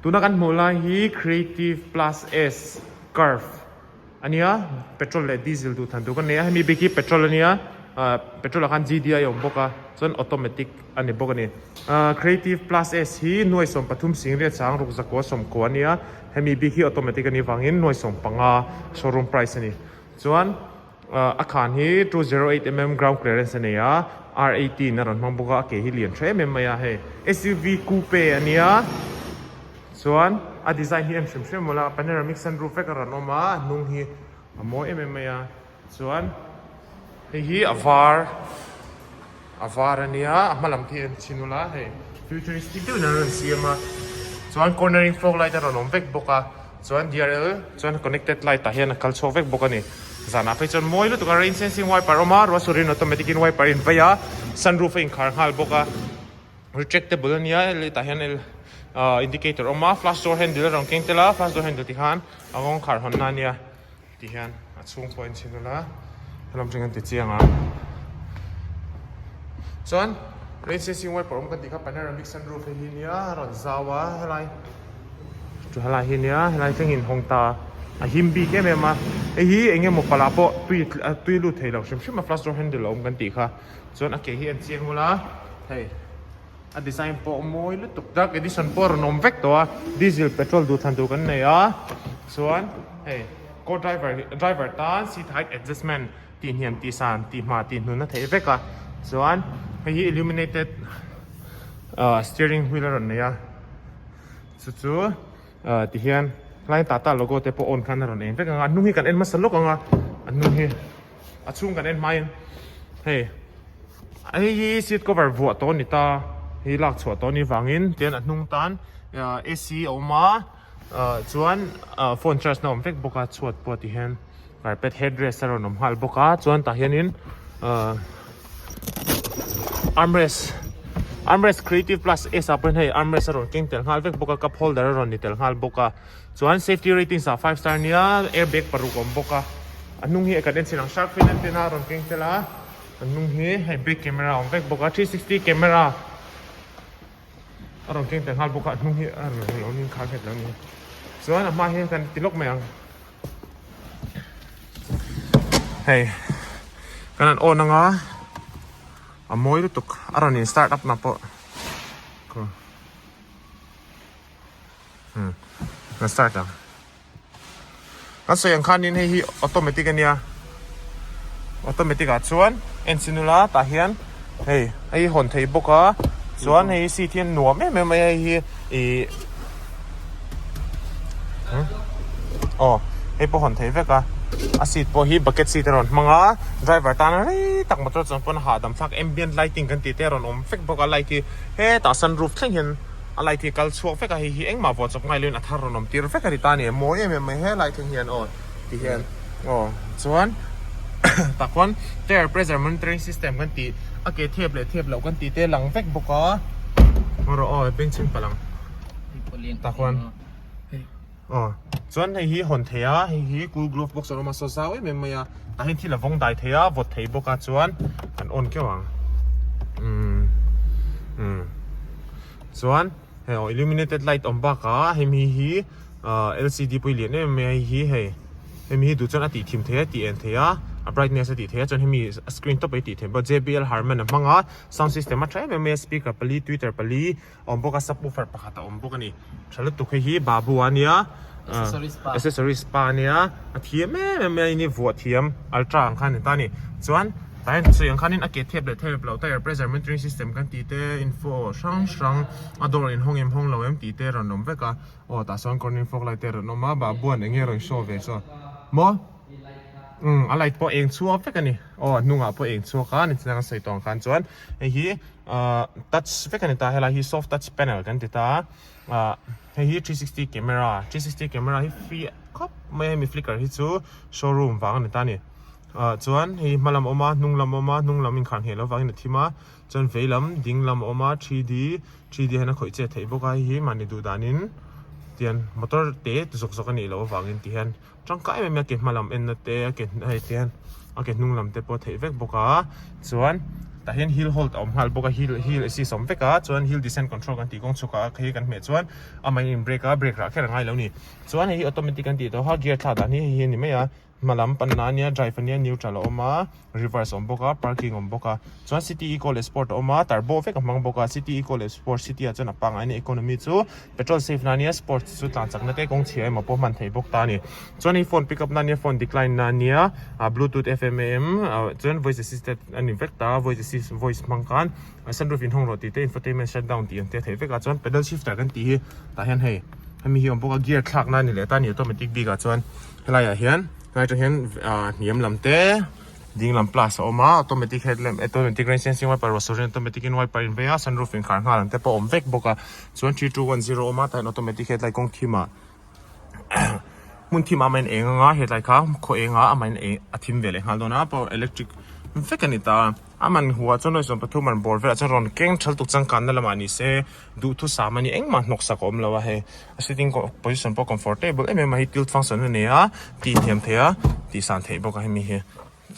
Tuna kan hmuh lai hi Creative Plus S Curve a nia, petrol leh diesel duh than tur kan nei a, hemi bik hi petrol a nia, ah petrol ah khan GDI a awm bawk a, chuan automatic a ni bawk a ni. Ah Creative Plus S hi nuai 13 singriat sang ruk zakua sawmkua a nia, hemi bik hi automatic a nih vangin nuai 15 showroom price a ni. Chuan. A khan hi 208 mm ground clearance a nei a, R18 a rawn hmang bawk a, a ke hi lian tha em em mai a hei. SUV coupe a nia, chuan a design hi en hrim hrim mawlh a, panoramic sunroof vek a rawn awm a, a hnung hi a mawi em em mai a, chuan hei hi a var a var a nia, a hma lam khi en chhin ula hei futuristic deuhin an rawn siam a, chuan cornering fog light a rawn awm vek bawk a. Chuan DRL chuan connected light ah hian a kal chhuak vek bawk a ni. Zanah phei chuan mawi lutuk a rain sensing wiper a awm a, ruah surin automatic in wiper a invei a, sunroof a inkhar nghal bawk a, retractable a nia hetah hian ah indicator a awm a, flush door handle a rawn keng tel a, flush door handle ti khan a kawngkhar hawn na a nia ti hian a chhung pawh a inchhin ula helam tang hian ti chiang ang. Chuan rain sensing wiper awm kan tih kha panoramic sunroof hei hi nia a rawn zau a helai. Chu helai hi nia helai thleng in hawng ta a him bik em em a hei hi eng emaw palh ah pawh tui tui lut thei lo hrim hrim a flush door handle a awm kan tih kha chuan a ke hi an chiang ula hei a design pawh mawi lutuk dark edition pawh a rawn awm vek tawh a diesel petrol duh thlan tur kan nei a chuan hei co driver driver tan seat height adjustment tih hniam tih san tih hma tih hnun a theih vek a chuan hei hi illuminated ah steering wheel a rawn nei a. Chu chu ti hian tlai Tata logo te pawh on khan a rawn eng vek ang a, a hnung hi kan en hmasa lawk ang a, a hnung hi a chhung kan en hmain hei hei hi seat cover vuah tawh a ni ta hei lak chhuah tawh a nih vangin tian a hnung tan A_C a awm a chuan phone charge na awm vek bawk a chhuat pawh ti hian carpet headrest a rawn awm nghal bawk a chuan tah hianin ahh armrest armrest creative plus s ah pawhin hei armrest a rawn keng tel nghal vek bawk a cup holder a rawn ni tel nghal bawk a chuan safety ratings ah five star nia airbag paruk a awm bawk a a hnung hi kan en chhin ang shark fin antenna a rawn keng tel a a hnung hi hei back camera a awm vek bawk a 360 camera a rawn keng tel nghal bawk a a hnung hi a rawn lo in khar nghet lo a ni chuan a hma hian kan ti lawk mai ang. Hei kan han on anga a mawi lutuk a rawn in start up na pawh hmm kan start ang kan sawi ang khanin hei hi automatic ania automatic ah chuan en chin ula tah hian hei hei hawn thei bawk a chuan hei seat hi a nuam em em mai a hei hi ih aw hei pawh hawn thei vek a a seat pawh hi bucket seat a rawn hmang a driver tana rei tak motor chuan pawn a hahdam thlak ambient lighting kan tih te a rawn awm vek bawk a light hi hetah sunroof thleng hian a light hi a kal chhuak vek a hei hi engmah vuah chawp ngai loin a thar rawn awm tir vek a ni ta a ni mawi em em mai he light thleng hian aw ti hian aw chuan tah khuan tire pressure monitoring system kan tih a ke thep leh thep loh kan tih te a lang vek bawk a rawh aw bengchheng palh ang tah khuan aw chuan hei hi hawn thei a hei hi cool glove box a awm a saw zau em em mai a tah hian thil a vawng dai thei a vawt thei bawk a chuan kan on keuh ang umm umm chuan hei aw illuminated light awm bakah hemi hi ahh L_C_D pawh hi lian em em mai a hei hi hei hemi hi duh chuan a tih thim thei a tih en thei a a brightness a tih thei a chuan hemi a screen tawp a tih theih bawk J_B_L Harman a hmang a sound system a tha em em mai a speaker pali tweeter pali a awm bawk a subwoofer pakhat a awm bawk a ni tha lutuk hei hi babu a nia accessories pa a nia a thiam em em mai a ini vuah thiam ultra ang khan a ni ta a ni chuan tah hian sawi ang khanin a ke thep leh thep loh tire pressure monitoring system kan tih te info hrang hrang a door in hawng em hawng lo em tih te a rawn awm vek a aw tah sawn corning fog light te a rawn awm a babuan eng nge a rawn show ve saw maw umm a light pawh eng chhuak vek a ni aw a hnungah pawh eng chhuak a nichina kan sawi tawh ang khan chuan hei hi ahh touch vek a ni ta helai hi soft touch panel kan ti ta a ahh hei hi 360 camera 360 camera hi free khawp mai a hemi flicker hi chu showroom vang a ni ta a ni. Ah chuan hei hma lam a awm a hnung lam a awm a hnung lam inkhar ngheh loh vangin a thim a chuan vei lam ding lam a awm a 3D 3D hian a khawih chet theih bawk a hei hi mahni duh danin tian motor te zawk zawk a nih loh avangin ti hian tangkai em em a ke hma lam en na te a ke hei ti hian a ke hnung lam te pawh a theih vek bawk a chuan. Tah hian hill hold a awm nghal bawk a, hill hill assist a awm vek a, chuan hill descent control kan tih kawng chhukah a khi kan hmeh chuan amah in brake a, brake rah kher a ngai lo a ni. Chuan hei hi automatic kan tih tawh a, gear thlak dan hi hei hi a ni mai a. Hma lam panna ania drive ania neutral a awm a reverse a awm bawk a parking a awm bawk a chuan city eco leh sport a awm a turbo vek a hmang bawk a city eco leh sport city ah chuan a pangngai ania economy chu petrol save na ania sports chu tlan chakna te kawng chhia emaw pawh hman theih bawk ta a ni chuan hei phone pick up na ania phone decline na ania ah bluetooth F_M A_M ah chuan voice assisted a ni vek ta voice assist voice hmang khan sunroof in hawng rawh tih te infotainment shut down tih ang te a theih vek a chuan pedal shifter kan tih hi tah hian hei hemi hi a awm bawk a gear thlak na a ni leh ta a ni automatic bik ah chuan. Helai ah hian helai atang hian ah hniam lam te ding lam plus a awm a automatic headlamp automatic rain sensing wiper ruah sur hian automatic in wiper in vei a sunroof in khar nghal ang te pawh a awm vek bawk a chuan 3210 a awm a tah hian automatic headlight kawng thim ah hmun thim ah amah in eng anga headlight kha khaw eng ah amah in eng a thim ve leh nghal dawn a power electric vek a ni ta a man huah chuan 23 man bawr velah chuan rawn keng thal tuk changkanna lamah ni se duhthusam a ni engmah hnawksak a awm lo a hei. A sitting position pawh comfortable em em a hei tilt function a nei a tih hniam theih a tih san theih bawk a hemi hi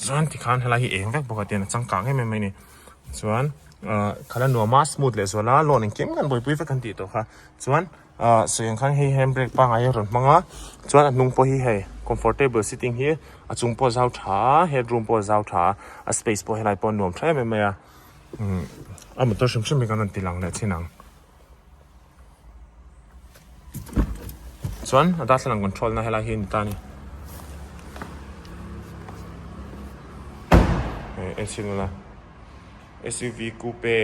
chuan tikhan helai hi eng vek bawk a tiang a changkang em em mai a ni chuan ahh khala nuam a smooth leh zual a loan engkim kan buaipui vek kan tih tawh kha chuan ahh sawi ang khan hei handbrake pangngai a rawn hmang a chuan a hnung pawh hi hei comfortable sitting hi a chung pawh a zau tha a headroom pawh a zau tha a a space pawh helai pawh a nuam tha em em mai a umm a motor hrim hrim hi kan rawn ti lang leh thin ang. Chuan a darthlalang control na helai hi a ni ta a ni. Hei en chhin ula S_U_V coupe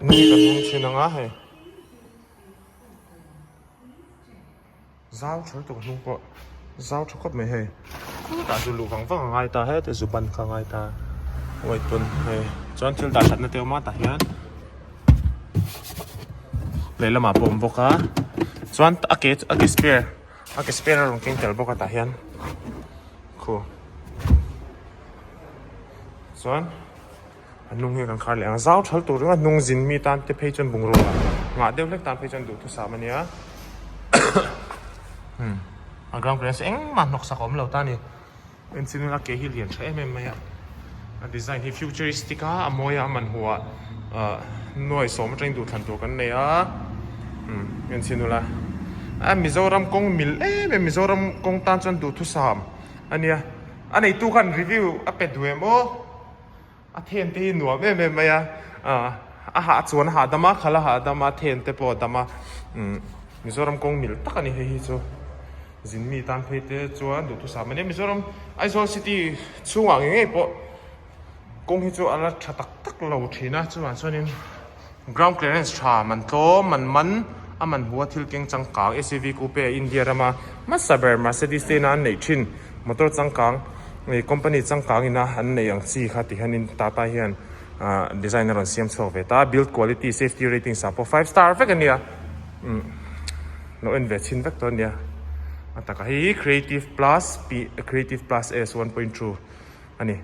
ni kan hmang thin ang a hei. Zau tha lutuk a hnung pawh zau tha khawp mai hei khutah zu luh vang vang a ngai ta hete zu ban kha a ngai ta white pawn hei chuan thil dah thatna te a awm a tah hian lehlamah pawh a awm bawk a chuan a ke a ke spare a ke spare a rawn keng tel bawk a tah hian khu chuan. A hnung hi kan khar leh ang zau thal tur ringawt hnung zin mi tan te phei chuan bungrua ngah deuh hlek tan phei chuan duhthusam a nia umm a ground clearance engmah hnawk sak a awm lo ta a ni enchilin a ke hi lian tha em em mai a a design hi futuristic a a mawi a a man huah ah nuai sawm atangin duhthlan tur kan nei a umm enchhin ula a Mizoram kawng mil em em Mizoram kawng tan chuan duhthusam a nia a neitu khan review a pe duh em aw. A then te hi nuam em em mai a ah a hah chuan a hahdam a khal a hahdam a then te pawh a dam a umm Mizoram kawng mil tak a ni hei hi chu zin mi tan phei te chuan duhthusam a nia Mizoram Aizawl city chhungah ngei ngei pawh kawng hi chu a la tha tak tak lo thin a chuvang chuanin ground clearance tha man tlawm man man a man hmu a thil keng changkang S_U_V coupe India rama hmasa ber Mercedes te ina an neih thin motor changkang ih company changkang ina an neih ang chi kha ti hianin Tata hian ah design a rawn siam chhuak ve ta build quality safety rating sa pawh five star vek a nia umm lo en ve chhin vek tawh a nia a takah hei hi creative plus p creative plus s 1.2 a ni.